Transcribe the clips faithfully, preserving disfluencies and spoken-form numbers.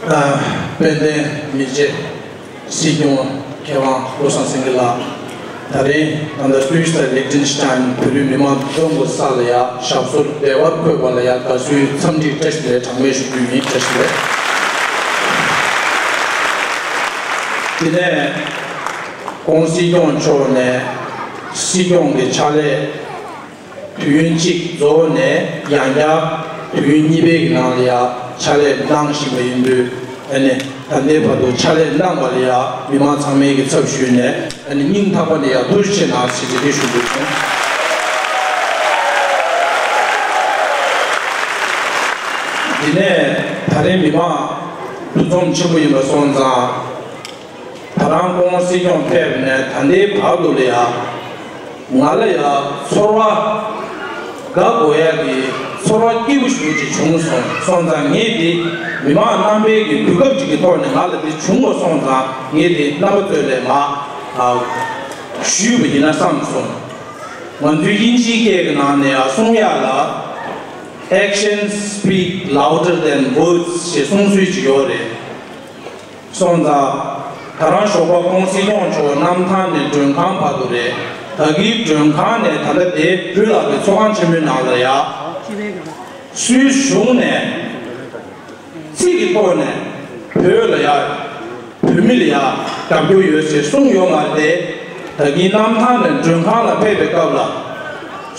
དཔལ་ལྡན་མི་རྗེ་སྲིད་སྐྱོང་མཁས་དབང་བློ་བཟང་སེང་གེ་ལགས། ད་རེས་ད་ལྟ་སུད་སི་དང་ལིག་ཏེན་ཤི་ཏན་བོད་རིགས་མི་མང་འཛོམས་པའི་ས་ལ་ཡ་ཞབས་སོར་བདེ་བར་འཁོད་པ་ལ་ཡ་དགའ་བསུའི་འཚམས་འདྲི་བཀྲ་ཤིས་བདེ་ལེགས་གྲངས་མེད་ཞུ་རྒྱུ་ཡིན། བཀྲ་ཤིས་བདེ་ལེགས། དེ་ནས་ྋགོང་སྲིད་སྐྱོང་མཆོག་ནས་སྲིད་སྐྱོང་གི་ཕྱག་ལས་དུས་ཡུན་གཅིག་རྫོགས་ནས་ཡང་བསྐྱར་དུས་ཡུན་གཉིས་པའི་གི་ནང་ལ་ཡ་ཕྱག་ལས་གནང་བཞིན་པ་ཡིན་དུས། ཨ་ནི་ད་ལྟའི་བར་དུ་ཕྱག་ལས་གནང་བ་ལ་ཡ་མི་མང་ཚང་མའི་གི་ཚབ་ཞུས་ནས་ཨ་ནི་སྙིང་ཐག་པ་ནས་ཡ་ཐུགས་རྗེ་ཆེ་གནང་ཞེས་དེ་འདྲ་ཞུ་འདོད་བྱུང་། དེ་ནས་ད་རེས་མི་མང་འདུ་འཛོམས་ཆེན་པོ་ཡིན་པ་སོང་ཙང་། ད་རང་ྋགོང་སྲིད་སྐྱོང་ཕེབས་ནས་ད་ལྟའི་བར་དུ་ལ་ཡ། ང་ལ་ཡ་ཚོར་བ་དགའ་དགོས་ཡ་གི་ཚོར་བ་སྐྱིད་པོ་ཞེ་པོ་ཅིག་བྱུང་སོང་། སོང་ཙང་ངས་འདི་མི་མང་རྣམ་པའི་གི་གོ་སྐབས་ཅིག་གི་ཐོག་ནས་ང་ལ་འདི་བྱུང་བ་སོང་ཙང་ངས་འདི་རྣམ་པ་ཚོ་ལ་མར་ཨ་ཞུས་པ་ཡིན་ན་བསམ་སོང་། ང་ཚོའི་དབྱིན་ཇིའི་སྐད་ཀྱི་ནང་ནས་ཡ་གསུང་ཡ་ལ། Actions speak louder than words ཞེས་གསུང་སྲོལ་ཅིག་ཡོད་རེད། སོང་ཙང་། ད་རང་ཞོགས་པ་ྋགོང་སྲིད་སྐྱོང་མཆོག་གནམ་ཐང་ནས་མགྲོན་ཁང་བར་དུ་རེད། ད་གིན་མགྲོན་ཁང་ནས་ད་ལྟ་དེ་བོད་ལ་གི་ཚོགས་ཁང་ཆེན་མོའི་ནང་ལ་ཡ། སུད་སི་གཞུང་ནས་ཚིག་གི་ཐོག་ནས་བོད་ལ་ཡ། བོད་མི་ལ་ཡ་རྒྱབ་སྐྱོར་ཡོད་ཟེར་གསུངས་ཡོད་མ་རེད་དེ། ད་གིན་གནམ་ཐང་ནས་མགྲོན་ཁང་ལ་ཕེབས་པའི་སྐབས་ལ།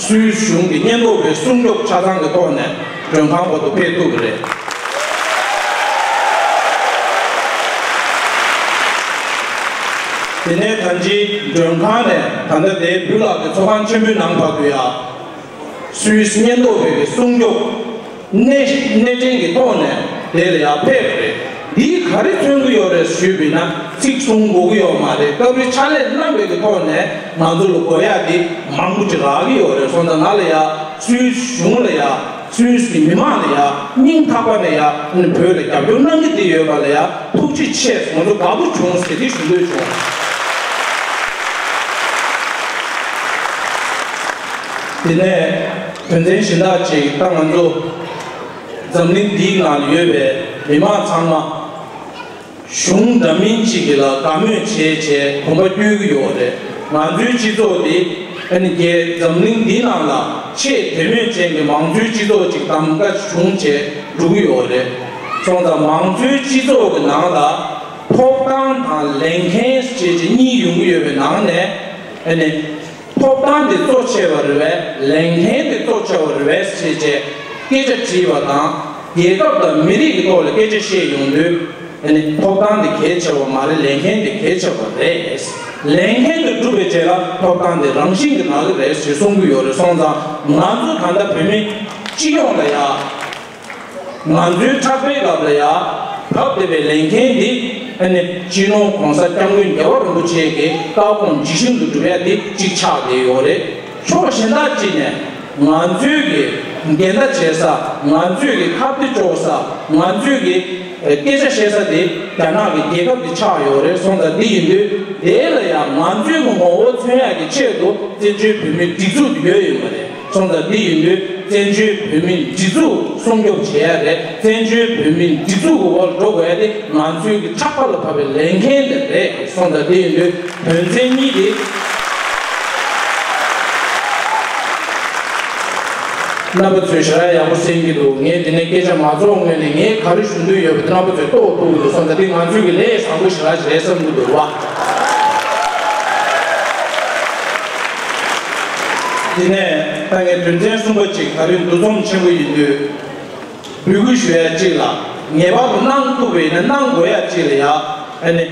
སུད་སི་གཞུང་གི་ཉེན་རྟོག་པའི་སྲུང་སྐྱོབ་ཆ་ཚང་གི་ཐོག་ནས་མགྲོན་ཁང་བར་དུ་ཕེབས་ཐུབ་ཀྱི་རེད། དེ་ནས་ད་ཅི་མགྲོན་ཁང་ནས་ད་ལྟ་དེ་བོད་ལ་གི་ཚོགས་ཁང་ཆེན་པོའི་ནང་བར་དུ་ཡ། སུད་སི་ཉེན་རྟོག་པའི་སྲུང་སྐྱོབ་སྣེ་སྣེ་འདྲེན་གྱི་ཐོག་ནས་དེ་ལ་ཡར་ཕེབས་པ་རེད། འདིས་ག་རེ་མཚོན་གྱི་ཡོད་རེད་ཞུས་པ་ཡིན་ན་ཚིག་གསུང་དགོས་ཀྱི་ཡོད་མ་རེད། སྐབས་རེ་ཕྱག་ལས་གནང་བའི་གི་ཐོག་ནས་ང་ཚོ་ལ་དགོས་ཡག་དེ་མང་པོ་ཅིག་རག་གི་ཡོད་རེད། སོང་ཙང་ང་ལ་ཡ་སུད་སི་གཞུང་ལ་ཡ་སུད་སི་གི་མི་མང་ལ་ཡ་སྙིང་ཐག་པ་ནས་ཡ་བོད་ལ་རྒྱབ་སྐྱོར་གནང་གི་བསྡད་ཡོད་པ་ལ་ཡ་ཐུགས་རྗེ་ཆེ། ང་ཚོ་དགའ་པོ་བྱུང་ཟེར་དེ་ཞུ་འདོད་བྱུང་། དེ་ནས་དོན་ཚན་གཞན་དག་ཅིག་ད་ང་ཚོ་འཛམ་གླིང་འདིའི་ནང་ཡོད་པའི་མི་མང་ཚང་མ་གཞུང་འདྲ་མིན་ཅིག་གི་ལ་དགའ་མོས་བྱས་བྱས་གོམ་པ་བསྐྱོད་ཀྱི་ཡོད་རེད། ང་ཚོའི་སྤྱི་ཚོགས་འདི་ཨ་ནི་རྒྱལ་འཛམ་གླིང་འདིའི་ནང་ལ་ཆེས་དད་མོས་ཅན་གྱི་མང་གཙོའི་སྤྱི་ཚོགས་ཅིག་གདམ་ག་བྱུང་བྱས་འགྲོ་གི་ཡོད་རེད། སོང་ཙང་མང་གཙོའི་སྤྱི་ཚོགས་ཀྱི་ནང་ལ་ཐོབ་ཐང་དང་ལས་འགན་ཞེས་བྱས་གཉིས་ཡོང་གི་ཡོད་པའི་ནང་ནས་ཨ་ནི། ཐོབ་ཐང་དེ་གཙོ་ཆེ་བ་རེད་པས། ལས་འགན་དེ་གཙོ་ཆེ་བ་རེད་པས་ཞེས་བྱས་སྐད་ཆ་དྲིས་པ་དང་། རྒྱལ་ཁབ་དང་མི་རིགས་ཀྱི་ཐོག་ལ་སྐད་ཆ་བཤད་ཡོང་དུས། ཨ་ནི་ཐོབ་ཐང་དེ་གལ་ཆེ་བ་མ་རེད། ལས་འགན་དེ་གལ་ཆེ་བ་རེད། ལས་འགན་དེ་བསྒྲུབས་པའི་རྗེས་ལ་ཐོབ་ཐང་དེ་རང་བཞིན་གྱིས་ལག་གི་རེད་ཞེས་གསུང་གི་ཡོད་རེད། སོང་ཙང་ང་ཚོ་ད་ལྟ་བོད་མི་སྤྱི་ཡོངས་ལ་ཡ། ང་ཚོའི་འཕྲག་པའི་རླབས་ལ་ཡ་བབས་བསྡད་པའི་ལས་འགན་འདི་ཨ་ནི་སྤྱི་ནོར་༸གོང་ས་༸སྐྱབས་མགོན་རྒྱལ་བ་རིན་པོ་ཆེ་གི་བཀའ་དགོངས་ཇི་བཞིན་དུ་སྒྲུབ་ཡ་འདི་གཅིག་ཆགས་བསྡད་ཡོད་རེད། ཕྱོགས་གཞན་དག་ཅིག་ནས་ང་ཚོའི་གི་འགལ་ཟླ་བྱེད་ས། ང་ཚོའི་གི་ཁ་གཏད་གཅོག་ས། ང་ཚོའི་གི་སྐད་ཆ་བཤད་ས་དེ་རྒྱ་ནག་གི་རྒྱལ་ཁབ་དེ་ཆགས་ཡོད་རེད། སོང་ཙང་འདི་ཡིན་དུས་དེ་ལ་ཡང་ང་ཚོའི་གི་ངོ་བོ་མཚོན་ཡག་གི་ཆེད་དུ་བཙན་བྱོལ་བོད་མིའི་སྒྲིག་འཛུགས་དེ་ཡོད་ཡོད་མ་རེད། སོང་ཙང་འདི་ཡིན་དུས་བཙན་བྱོལ་བོད་མིའི་སྒྲིག་འཛུགས་སྲུང་སྐྱོབ་བྱེད་ཡ་རེད། བཙན་བྱོལ་བོད་མིའི་སྒྲིག་འཛུགས་ཀྱི་འོག་ལ་འགྲོ་དགོས་ཡ་དེ་ང་ཚོའི་གི་ཕྲག་པ་ལ་བབས་པའི་ལས་འགན་དེ་རེད། སོང་ཙང་འདི་ཡིན་དུས་དོན་ཚན་གཉིས་དེ། རྣམ་པ་ཚོས་ཞེ་དྲག་ཡག་པོ་གསན་གྱི་འདུག་ངས་འདི་ནས་སྐད་ཆ་མ་རྫོགས་སྔོན་ནས་ངས་ག་རེ་ཞུ་འདོད་ཡོད་པ་དེ་རྣམ་པ་ཚོས་རྟོགས་ཐུབ་ཀྱི་འདུག་སོང་ཙང་འདི་ང་ཚོའི་གི་ལས་བཟང་པོ་ཞེ་དྲག་རེད་བསམ་གྱི་འདུག་བ། དེ་ནས་ད་ངས་དོན་ཚན་གསུམ་པ་གཅིག་ད་རིང་འདུ་འཛོམས་ཆེན་པོ་ཡིན་དུས་འབོད་སྐུལ་ཞུ་ཡ་གཅིག་ལ་ངེས་པར་དུ་གནང་ཐུབ་པ་ཡིན་ན་གནང་དགོས་ཡ་གཅིག་ལ་ཡ་ཨ་ནི།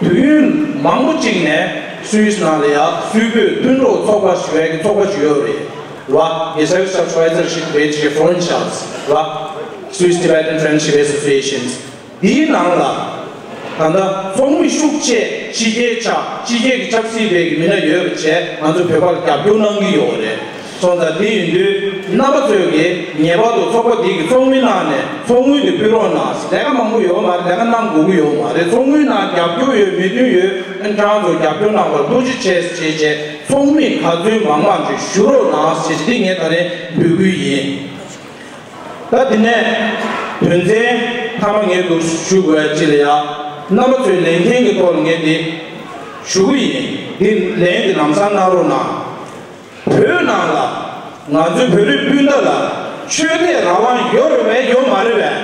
དུས་ཡུན་མང་པོ་གཅིག་ནས་སུད་སི་ནང་ལ་ཡ་སུད་བོད་མཐུན་གྲོགས་ཚོགས་པ་ཞུ་ཡ་གི་ཚོགས་པ་ཞིག་ཡོད་རེད་བ། Gesellschaft Schweizerische Tibetische Freundschaft བ། Swiss Tibetan Friendship Associations འདིའི་ནང་ལ་ད་ལྟ་ཚོགས་མི་ཤུགས་ཆེ་ཕྱི་རྒྱལ་ཆགས་ཕྱི་རྒྱལ་གྱི་ཆབ་སྲིད་པའི་གི་མི་སྣ་ཡོད་པ་བྱས་ང་ཚོ་བོད་པ་ལ་རྒྱབ་སྐྱོར་གནང་གི་ཡོད་རེད། སོང་ཙང་དེ་ཡིན་དུས་རྣམ་པ་ཚོས་ཀྱིས་ངེས་པར་དུ་ཚོགས་པ་འདི་གི་ཚོགས་མི་ནང་ནས་ཚོགས་དངུལ་དེ་ཕུལ་རོགས་གནང་། ལས་ཀ་མང་པོ་ཡོད་མ་རེད། ལས་ཀ་གནང་དགོས་ཀྱི་ཡོད་མ་རེད། ཚོགས་དངུལ་ནང་རྒྱབ་སྐྱོར་ཡོད་མི་མཐུན་ཡོད་ཨན་ཁྱེད་རང་ཚོ་རྒྱབ་སྐྱོར་གནང་བར་ཐུགས་རྗེ་ཆེ་ཞེས་བྱས་ཚོགས་མི་ག་ཚོད་མང་མང་ཅིག་ཞུ་རོགས་གནང་ཞེས་འདི་ངས་ད་རེས་འབོད་སྐུལ་ཡིན། ད་དེ་ནས་དོན་ཚན་ མཐའ་མ་ངས་འདུག་ཞུ་དགོས་ཡ་ཅི་ལ་ཡ། རྣམ་པ་ཚོའི་ལས་འགན་གྱི་ཐོག་ལ་ངས་འདི་ཞུ་གི་ཡིན། འདི་ལན་འདི་ལམ་སང་གནང་རོགས་གནང་། བོད་ནང་ལ་ང་ཚོའི་བོད་རིགས་སྤུན་ཟླ་ལ་ཆོས་དད་རང་དབང་ཡོད་རེད་པས་ཡོད་མ་རེད་པས།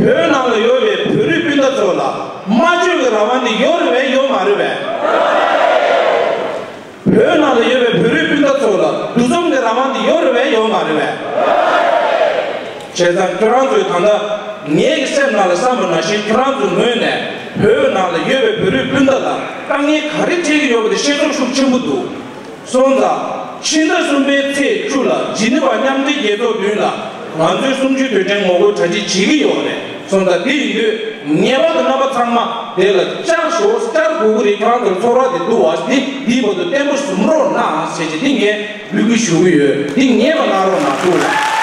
བོད་ནང་ལ་ཡོད་པའི་བོད་རིགས་སྤུན་ཟླ་ཚོ་ལ་སྨྲ་བརྗོད་ཀྱི་རང་དབང་འདི་ཡོད་རེད་པས་ཡོད་མ་རེད་པས། བོད་ནང་ལ་ཡོད་པའི་བོད་རིགས་སྤུན་ཟླ་ཚོ་ལ་འདུ་འཛོམས་ཀྱི་རང་དབང་འདི་ཡོད་རེད་པས་ཡོད་མ་རེད་པས། བྱས་ཙང་ཁྱོད་རང་ཚོས་ད་ལྟ་ངེད་ཀྱི་སེམས་ནང་ལ་བསམ་པ་ནང་བཞིན་ཁྱོད་རང་ཚོའི་ངོས་ནས་བོད་ནང་ལ་ཡོད་པའི་བོད་རིགས་སྤུན་ཟླ་ལ་དཀའ་ངལ་ག་རེ་འཕྲད་ཀྱི་ཡོད་པ་དེ་ཤེས་ཚོར་ཤུགས་ཆེན་པོ་འདུག་སོང་ཙང་ཕྱི་ཟླ་གསུམ་པའི་ཚེས་བཅུ་ལ་ཇི་ནི་ཝ་མཉམ་འབྲེལ་རྒྱལ་ཚོགས་མདུན་ལ་ང་ཚོའི་གསུམ་བཅུའི་དུས་དྲན་ངོ་རྒོལ་གྲ་སྒྲིག་བྱེད་ཀྱི་ཡོད་རེད། སོང་ཙང་དེ་ཡིན་དུས་ངེས་པར་དུ་རྣམ་པ་ཚང་མ་དེ་ལ་བཅར་ཤོག་བཅར་དགོས་ཀྱི་རེད། ཁྱོད་རང་ཚོར་ཚོར་བ་དེ་འདུག་བ། དེ་འདིའི་བར་དུ་བརྟན་པོ་བཟུང་རོགས་གནང་ཟེར་གྱི་འདི་ངས་འབོད་སྐུལ་ཞུ་གི་ཡོད། འདི་ངེས་པ་གནང་རོགས་གནང་ཐུགས་ལ།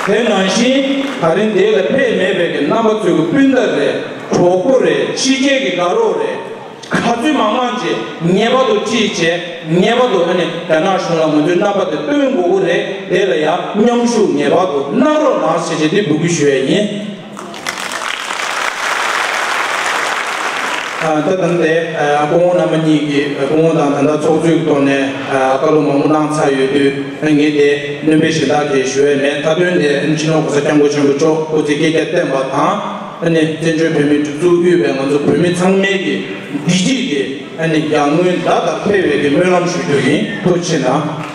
དེ་ནང་བཞིན་ད་རིང་འདི་ལ་ཕེབས་མེད་པའི་གི་རྣམ་པ་ཚོའི་གི་སྤུན་ཟླ་རེད། གྲོགས་པོ་རེད། ཕྱི་རྒྱལ་གྱི་དགའ་རོགས་རེད། ག་ཚོད་མང་མང་ཅིག་ངེས་པར་དུ་ཁྲིད་བྱས་ངེས་པར་དུ་ཨ་ནི་རྒྱ་ནག་གཞུང་ལ་ང་ཚོའི་རྣམ་པ་དེ་སྟོན་དགོས་ཀྱི་རེད། དེ་ལ་ཡང་མཉམ་ཞུགས་ངེས་པར་དུ་གནང་རོགས་གནང་ཟེར་བྱས་འདི་འབོད་སྐུལ་ཞུ་ཡས་ཡིན། ཨ། ད་ད་ལྟ་སྐུ་ངོ་རྣམ་པ་གཉིས་ཀྱིས་སྐུ་ངོ་དང་ད་ལྟ་ཚོགས་གཙོའི་ཐོག་ནས་བཀའ་སློབ་མང་པོ་གནང་ཚར་ཡོད་དུས་ངས་དེ་སྣོན་པ་གཞན་དག་གིས་ཞུ་ཡས་མེད། མཐའ་དོན་དེ་སྤྱི་ནོར་གོང་ས་སྐྱབས་མགོན་ཆེན་པོ་མཆོག་སྐུ་ཚེ་བསྐལ་བརྒྱར་བརྟན་པ་དང་། ཨ་ནི་བཙན་བྱོལ་བོད་མིའི་སྒྲིག་འཛུགས་དབུས་པའི་ང་ཚོ་བོད་མི་ཚང་མའི་གི་བདེ་སྐྱིད་དེ་ཨ་ནི་ཡར་ངོའི་ཟླ་ལྟར་འཕེལ་བའི་གི་སྨོན་ལམ་ཞུ་རྒྱུ་ཡིན། ཐུགས་རྗེ་ཆེ་གནང་།